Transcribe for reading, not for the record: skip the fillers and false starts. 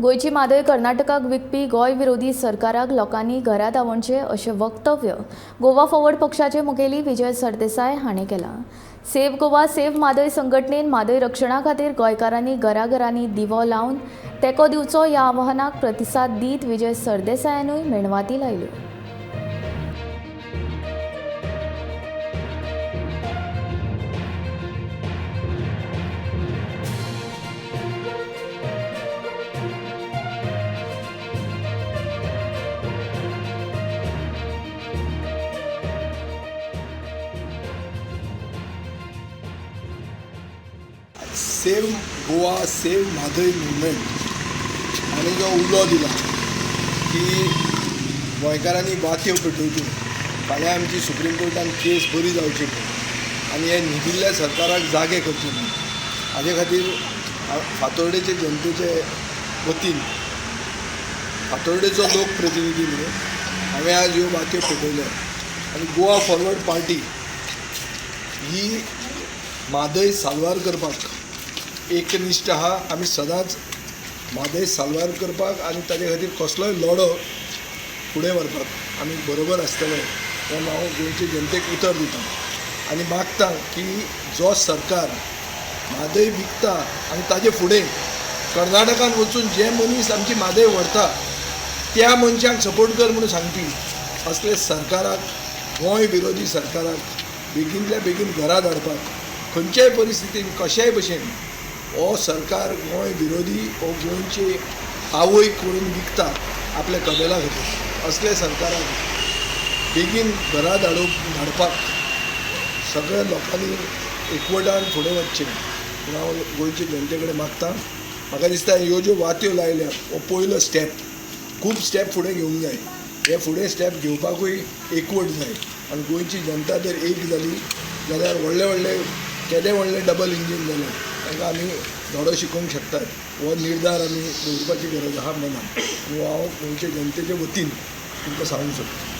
गोंयची म्हादय कर्नाटकाक विकपी गोंय विरोधी सरकाराक लोकांनी घरा धांवोवचें अशें वक्तव्य गोवा फॉरवर्ड पक्षाचे मुखेली विजय सरदेसाय हांणी केलां. सेव्ह गोवा सेव्ह म्हादय संघटनेन म्हादय रक्षणा खातीर गोंयकारांनी घराघरांनी दिवो लावन तेंको दिवचो ह्या आवाहनाक प्रतिसाद दीत विजय सरदेसायानूय मेणवाती लायल्यो. Save Goa save Mhadei movement हांणी जो उलो दिला की गोंयकारांनी वात्यो पेटोवच्यो, फाल्यां आमची सुप्रीम कोर्टान केस बरी जावची म्हूण आनी हे न्हिदिल्ल्या सरकाराक जागे करचे म्हूण, हाजे खातीर फातोर्डेचे जनतेचे वतीन फातोर्डेचो लोकप्रतिनिधी म्हणून हांवें आज ह्यो वात्यो पेटयल्या. आनी गोवा फॉरवर्ड पार्टी ही म्हादय साल्वार करपाक एकनिश्ठ आहा. आमी सदांच म्हादय साल्वार करपाक आनी ताजे खातीर कसलोय लढो फुडें व्हरपाक आमी बरोबर आसतले हें हांव गोंयचे जनतेक उतर दिता आनी मागता की जो सरकार म्हादय विकता आनी ताजे फुडें कर्नाटकान वचून जे मनीस आमची म्हादय व्हरता त्या मनशांक सपोर्ट कर म्हणून सांगपी असले सरकाराक, गोंय विरोधी सरकाराक बेगीनल्या बेगीन घरा धाडपाक खंयच्याय परिस्थितीन कशेय भशेन हो सरकार गोंय विरोधी, हो गोंयची आवय करून विकता आपल्या कबेला खातीर, असले सरकाराक बेगीन घरा धाडपाक सगळ्या लोकांनी एकवटान फुडें वचचें म्हूण हांव गोंयचे जनते कडेन मागता. म्हाका दिसता ह्यो ज्यो वात्यो लायल्या हो पयलो स्टेप, खूब स्टेप फुडें घेवंक जाय. हे फुडें स्टेप घेवपाकूय एकवट जाय आनी गोंयची जनता जर एक जाली जाल्यार व्हडले व्हडले केदे व्हडले डबल इंजीन जालें तांकां आमी धडो शिकोवंक शकतात. हो निर्धार आमी दवरपाची गरज आहा मनान आनी हांव गोंयचे जनतेचे वतीन तुमकां सांगूंक सोदतां.